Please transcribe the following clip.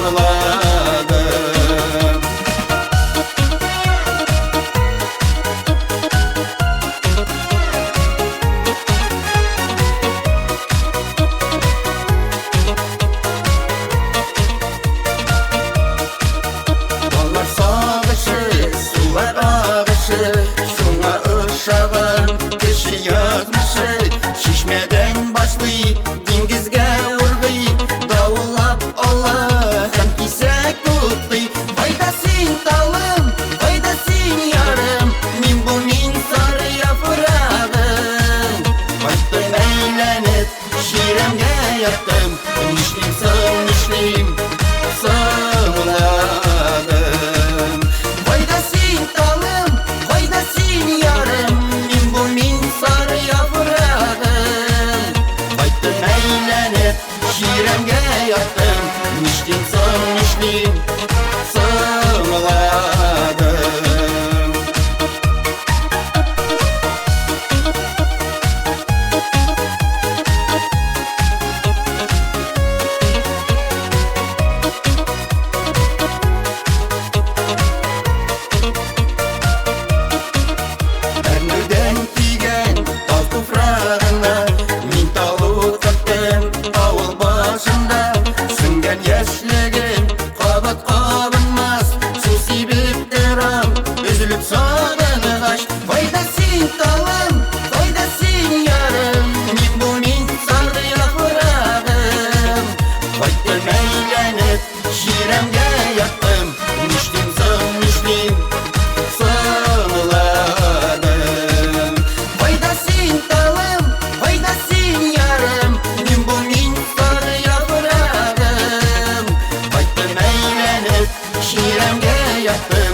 Соңладым. Баллар сагышы, сулар агышы, шуңа охшаган кеше язмышы. Чишмәдән башлый, диңгезгә ургый, давыллап ала һәм кисәк туктый. Кайда син, талым, кайда син, ярым, мин бу мин сары яфрагым. Кайттым әйләнеп, чирәмгә яттым, нишлим соң, нишлим, соңладым. Кайда син, талым, кайда син, ярым, мин бу мин сары яфрагым. Кайттым әйләнеп, чирәмгә яттым, нишлим соң, нишлим, соңладым. Әрнүдән тигән тал туфрагына мин тал утырттым авыл башында. Сүнгән яшьлегем кабат кабынмас, су сибеп торам, өзелеп сагынгач. Кайда син, талым, кайда син, ярым, мин бу мин сары яфрагым. Кайттым әйләнеп, чирәмгә яттым, нишлим соң, нишлим, соңладым. Кайда син, талым, кайда син, ярым, мин бу мин сары яфрагым. Кайттым әйләнеп, чирәмгә яттым.